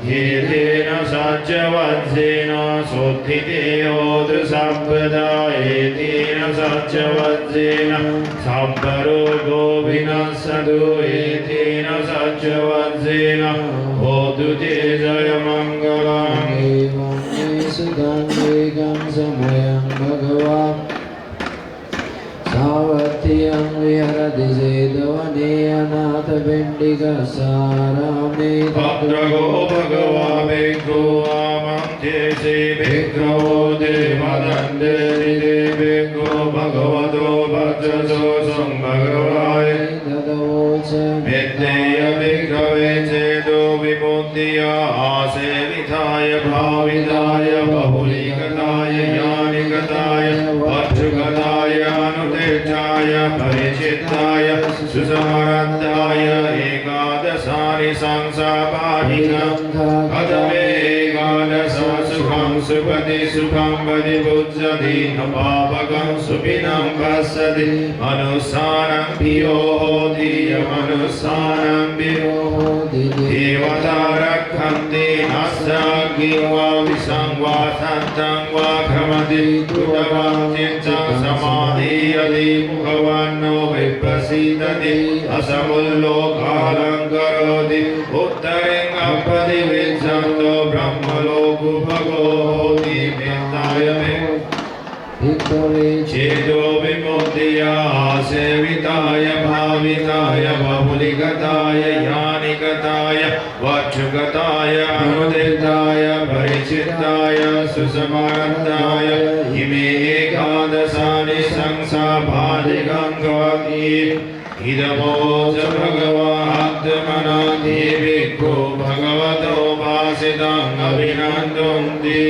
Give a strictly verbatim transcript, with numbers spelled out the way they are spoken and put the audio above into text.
Etena saccavajjena sotthi te hotu sabbadā. Etena saccavajjena sabbarogo vinassatu. Etena saccavajjena hotu te jayamaṅgalaṃ. Evaṃ me sutaṃ. Ekaṃ samayaṃ bhagavā sāvatthiyaṃ viharati jetavane anāthapiṇḍikassa ārāme. Tatra kho bhagavā bhikkhū āmantesi bhikkhavoti. Bhadanteti te bhikkhū bhagavato paccassosuṃ. Bhagavā etadavoca. Metteyya bhikkhave cetovimuttiyā āsevitāya bhāvitāya bahulīkatāya yānikatāya vatthukatāya anuṭṭhitāya paricittāya susamāraddhāya ekādasānisaṃsā pāṭikaṅkhā. Katame ekādasa? Sukhaṃ supati, sukhaṃ paṭibujjhati, na pāpakaṃ supinaṃ passati, manussānaṃ piyo hoti, amanussānaṃ piyo hoti, devatā rakkhanti, nassa aggiṃ vā visaṃ vā satthaṃ vā khamati, kuṭapañcittaṃ samādiyati, mukhavaṇṇo vippasīdati, asamūḷho kālaṃ karoti, uttariṃ appaṭivijjhanto brahmalokūpago hoti. Mettāya me bhikkhave cetovimuttiyā āsevitāya bhāvitāya bahulīkatāya yānikatāya vatthukatāya anuṭṭhitāya paricittāya susamāraddhāya ime ekādasānisaṃsā pāṭikaṅkhāti. Idamavoca bhagavā. Attamanā te bhikkhū bhagavato bhāsitaṃ abhinandunti.